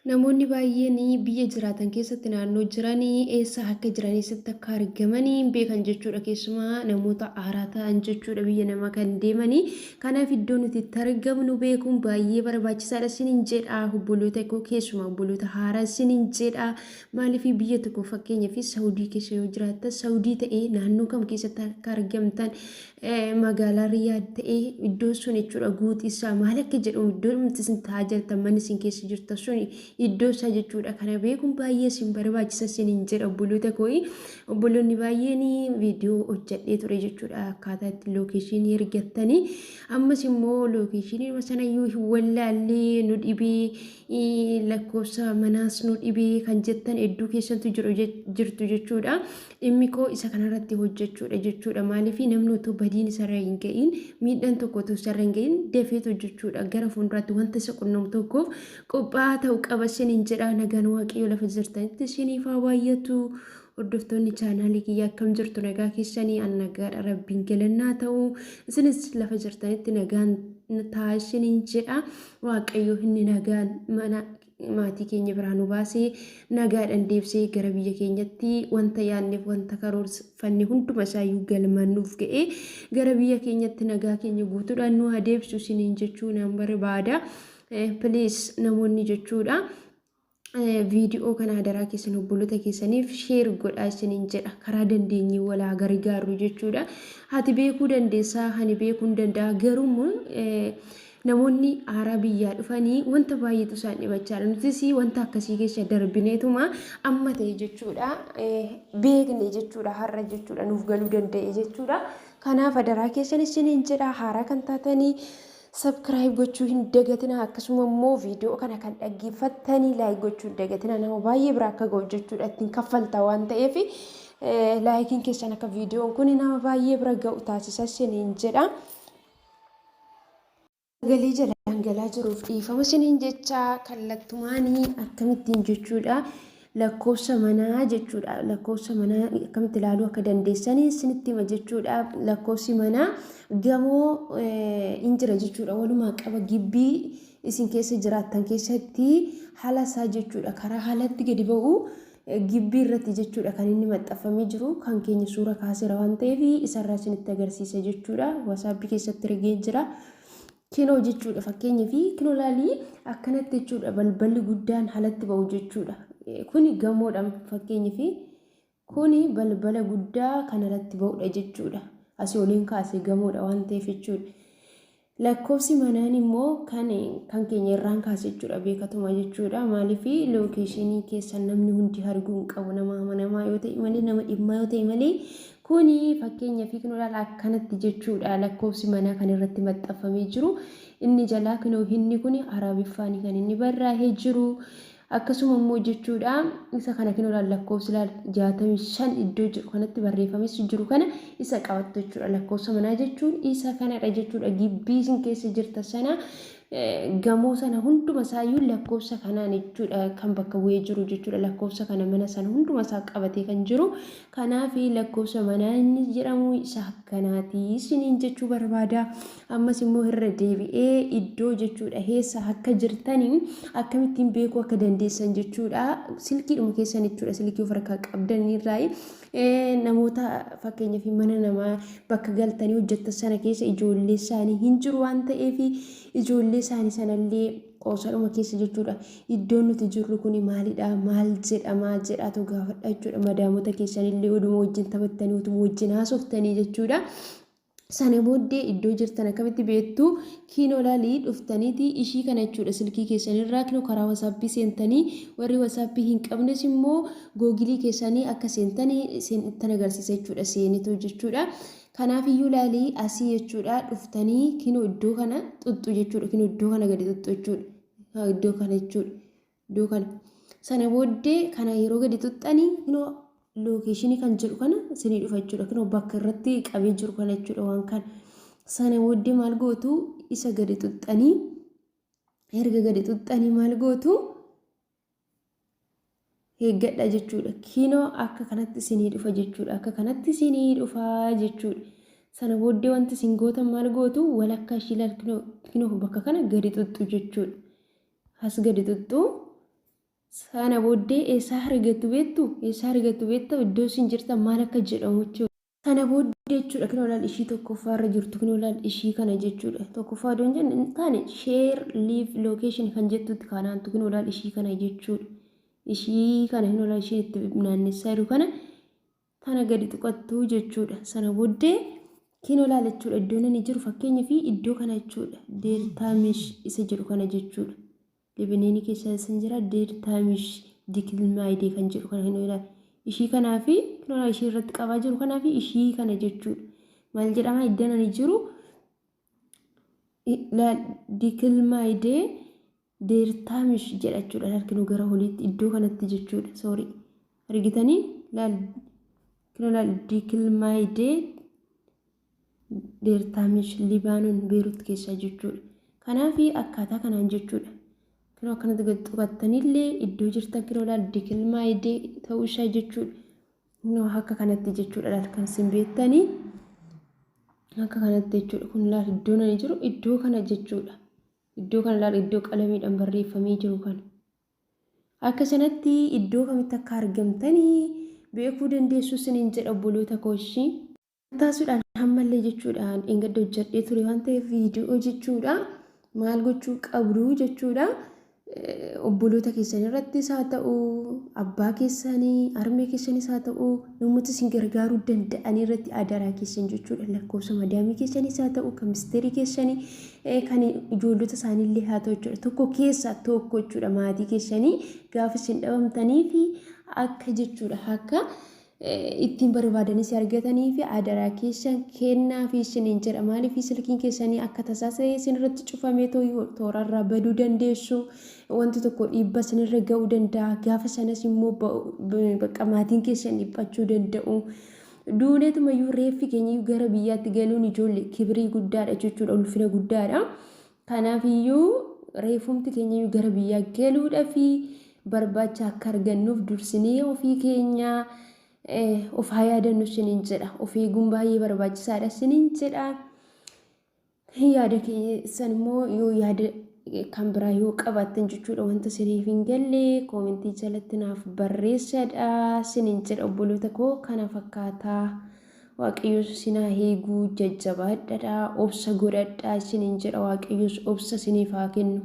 Namoonni baay'een biyya jiraatan keessatti naannoo jiran eessa akka jiran, eessatti akka argaman hin beekan jechuudha. Keessumaa namoota haaraa ta'an jechuudha, biyya namaa kan deemanii. Kanaaf iddoo nuti itti argamnu beekuun baay'ee barbaachisaadha isiniin jedha, obboloota koo, keessumaa obboloota haaraa isiniin jedha. Maaliif biyya tokko, fakkeenyaaf Saawudii keessa yoo jiraattan, Saawudii ta'ee naannoo kam keessatti akka argamtan, magaalaa Riyaad ta'ee iddoo sun jechuudha, guutii isaa maal akka jedhamu, iddoo dhumti isin taa'aa jirtan, manni isin keessa jirtan sun iddoo isaa jechuudha. Kana beekuun baay'ee isin barbaachisa isiniin jedha, obboloota koo'i. Obboloonni baay'een viidiyoo hojjedhee ture jechuudha, akkaataa itti lookeeshinii ergattanii. Ammas immoo lookeeshinii sanayyuu hin wallaallee nu dhibee, lakkoofsa manaas nu dhibee kan jettan hedduu keessantu jirtu jechuudha. Dhimmi koo isa kanarratti hojjechuudha jechuudha. Maaliif namni otoo badiin isarra hin ga'iin, miidhaan tokko otoo isarra hin ga'iin dafeet hojjechuudha. Gara fuulduraatti wanta isa qunnamu tokkoof qophaa'aa ta'uu qaba isiniin jedha. Nagaan Waaqayyoo lafa jirtanitti isiniif haa baay'atu. Hordoftoonni chaanaalii kiyyaa, akkam jirtu? Nagaa keessanii? An nagaadha, Rabbiin galannaa ta'u. Isinis lafa jirtanitti nagaan ta'a isiniin jedha. Waaqayyo inni nagaan mana maatii keenya biraa nu baasee nagaadhaan deebisee gara biyya keenyatti, wanta yaadneef wanta karoorfanne hunduma isaayyuu galmaan nuuf ga'ee, gara biyya keenyatti nagaa keenya guutuudhaan nu haa deebisu isiniin jechuu nan barbaada. Please, namoonni jechuudha, viidiyoo kana hadaraa keessan obboloota keessaniif share godhaa isiniin jedha. Karaa dandeenye walaa gargaarru jechuudha. Ati beekuu dandeessaa, ani beekuu hin danda'a, garuu immoo namoonni haaraa biyyaa dhufanii wanta baay'eetu isaan dhibachaadha. Nutis wanta akkasii keessa darbineetuma amma ta'e jechuudha, beekne jechuudha, har'a jechuudha nuuf galuu danda'e jechuudha. Kanaaf hadaraa keessan isiniin jedha, haaraa kan taatanii subscribe gochuu hin dagatina. Akkasuma immoo viidiyoo kana kan dhaggeeffattanii like gochuu hin dagatina. Nama baay'ee bira akka ga'u jechuudha, ittiin kaffalta waan ta'eef likeiin keessan akka viidiyoon kun nama baay'ee bira ga'u taasisa isiniin jedha. Sagalee jalaan galaa jiruuf dhiifama isiniin jecha. Kallattumaanii akkamittiin jechuudha, lakkoofsa manaa jechuudha, lakkoofsa manaa akkamitti ilaaluu akka dandeessanii isinitti hima jechuudha. Lakkoofsi manaa gamoo hin jira jechuudha. Walumaa qaba gibbii isin keessa jiraattan keessatti haala isaa jechuudha, karaa haalatti gadi ba'u gibbii irratti jechuudha kan inni maxxanfamee jiru. Kan keenya suura kaaseera waan ta'eef isarraa isinitti agarsiisa jechuudha. Wasaappii keessatti ergee jira. Kinoo jechuudha, fakkeenyaa fi kinoo laalii akkanatti jechuudha, balballi guddaan alatti ba'u jechuudha. Kuni gamoodha. Fakkeenyaa fi kuni balbala guddaa kan alatti ba'udha jechuudha. Asii oliin kaasee gamoodha waan ta'eef jechuudha. Lakkoofsi manaan immoo kan keenya irraan kaase jechuudha, beekatuma jechuudha. Maaliif lookeeshinii keessan namni hundi arguu hin qabu, nama amanamaa yoo ta'e malee, nama dhimmaa yoo ta'e malee. Kuni fakkeenya fi kinoo ilaala akkanatti jechuudha, lakkoofsi manaa kan irratti maxxanfamee jiru. Inni jalaa kinoo inni kun Arabiffaani kan inni barraa'ee jiru. Akkasuma immoo jechuudha, isa kana kinoo ilaala, lakkoofsi ilaala, 65 iddoo jiru kanatti barreeffames jiru kana isa qabattu jechuudha. Lakkoofsa manaa jechuun isa kanadha jechuudha. Gibbii isin keessa jirta sana, gamoo sana hunduma isaayyuu lakkoofsa kanaan jechuudha kan bakka bu'ee jiru jechuudha. Lakkoofsa kana mana sana hunduma isaa qabatee kan jiru. Kanaaf lakkoofsa manaa inni jedhamu isa akkanaati isiniin jechuu barbaada. Ammas immoo irra deebi'ee iddoo jechuudha, eessa akka jirtanii akkamittiin beekuu akka dandeessan jechuudha. Silkiidhuma keessan jechuudha, silkii of harkaa qabdan irraa namoota, fakkeenyaaf mana namaa bakka galtanii hojjettan sana keessa ijoollee isaanii hin jiru waan ta'eef, ijoollee isaanii sanallee qoosadhuma keessa jechuudha. Iddoon nuti jirru kun maalidha? Maal jedhama? Jedhaatu gaafadha jechuudha. Madaamota keessanillee oduma wajjin taphattanii, utuma wajjin haasoftanii jechuudha. Sana booddee iddoo jirtan akkamitti beektu? Kiinoo laalii dhuftaniiti ishii kana jechuudha, silkii keessanirraa kinoo karaa wasaappii seentanii, warri wasaappii hin qabnes immoo googilii keessanii akka seentanii ittan agarsiisa jechuudha, seenitu jechuudha. Kanaaf iyyuu laalii asii jechuudha, dhuftanii kinoo iddoo kana xuxxu jechuudha, kinoo iddoo kana gadi xuxxu jechuudha, iddoo kana jechuudha, iddoo kana. Sana booddee kana yeroo gadi xuxxanii kinoo lookeeshinii kan jedhu kana isinii dhufa jechuudha. Kinoo bakka irratti qabee jiru kana jechuudha waan kana. Sana booddee maal gootu? Isa gadi xuxxanii, erga gadi xuxxanii maal gootu? Eeggadha jechuudha. Kinoo akka kanatti isinii dhufa jechuudha. Akka kanatti isinii dhufa jechuudha. Sana booddee wanti isin gootan maal gootu? Walakkaa ishii laal, kinoo bakka kana gadi xuxxu jechuudha. As gadi xuxxu. Sana booddee eessaa argattu beektu? Eessaa argattu beekta? Iddoo isin jirtan maal akka jedhamu jechuudha. Sana booddee jechuudha kinoo laal ishii tokkoffaa irra jirtu kinoo laal ishii kana jechuudha. Tokkoffaa odoo hin jenne hin taane share live location kan jettutti kanaantu kinoo laal ishii kana jechuudha. Ishii kana kinoo laal ishii itti naannessaa jiru kana tana gadi tuqattu jechuudha. Sana booddee kinoo laal jechuudha iddoon inni jiru fakkeenyaaf iddoo kana jechuudha. Deertaamish isa jedhu kana jechuudha. Libineeni keessa isin jira deertaamish dikilmaayidee kan jedhu kana kinoo ilaali. Ishii kanaa fi kinoo ishii irratti qabaa jiru kanaa fi ishii kana jechuudha. Maal jedhama iddoon ani jiru dikilmaayidee deertaamish jedha jechuudha. Laal kinoo gara oliitti iddoo kanatti jechuudha. Soorii argitanii laal kinoo laal dikilmaayidee Deertaamish Libaanon Beerut keessaa jechuudha. Kanaaf akkaataa kanaan jechuudha. Kinoo akkanatti gad tuqattanillee iddoo jirtan kinoo laal dikilmaayidee ta'uu isaa jechuudha. Kinoo akka kanatti jechuudha laal kan isin beektanii akka kanatti jechuudha. Kun laal iddoon ani jiru iddoo kana jechuudha. Iddoo kana laal iddoo qalamiidhaan barreeffamee jiru kana. Akka sanatti iddoo kamitti akka argamtanii beekuu dandeessu isiniin jedha obboloota koo ishii. Taasisuudhaan ammallee jechuudha dheengadda hojjedhee ture waan ta'eef viidiyoo jechuudha maal gochuu qabdu jechuudha obboloota keessan irrattis haa ta'u abbaa keessanii harmee keessanis haa ta'u namoota isin gargaaruu danda'an irratti adaraa keessan jechuudha lakkoofsa madaamii keessanis haa ta'u kan misteerii keessanii kan ijoollota isaaniillee haa ta'u jechuudha tokko keessaa tokko jechuudha maatii keessanii gaafa isin dhabamtanii fi akka jechuudha akka ittiin barbaadanis argatanii fi adaraa keessan kennaa fi isiniin jedha maaliif silkiin keessanii akka tasaa ta'e isin irratti cufamee toorarraa baduu dandeessu wanti tokko dhiibba isinirra ga'uu danda'a gaafa sanas immoo bakka maatiin keessan dhiphachuu danda'u. Duuneetumayyuu reeffi keenyayyuu gara biyyaatti galuun ijoollee kibirii guddaadha jechuudha ulfina guddaadha. Kanaafiyyuu reefumti keenyayyuu gara biyyaa galuudhafi barbaacha akka argannuuf dursinee ofii keenya of haa yaadannu isiniin jedha. Of eeguun baay'ee barbaachisaadha isiniin jedha. Yaada keessan immoo yoo yaada kan biraa yoo qabaattan jechuudha wanta isiniif hin galle koomentii jalatti naaf barreessadha isiniin jedha obboloota koo kana fakkaataa. Waaqayyos isin haa eegu jajjabaadhadha obsa godhadha isiniin jedha waaqayyos obsa isiniif haa kennu.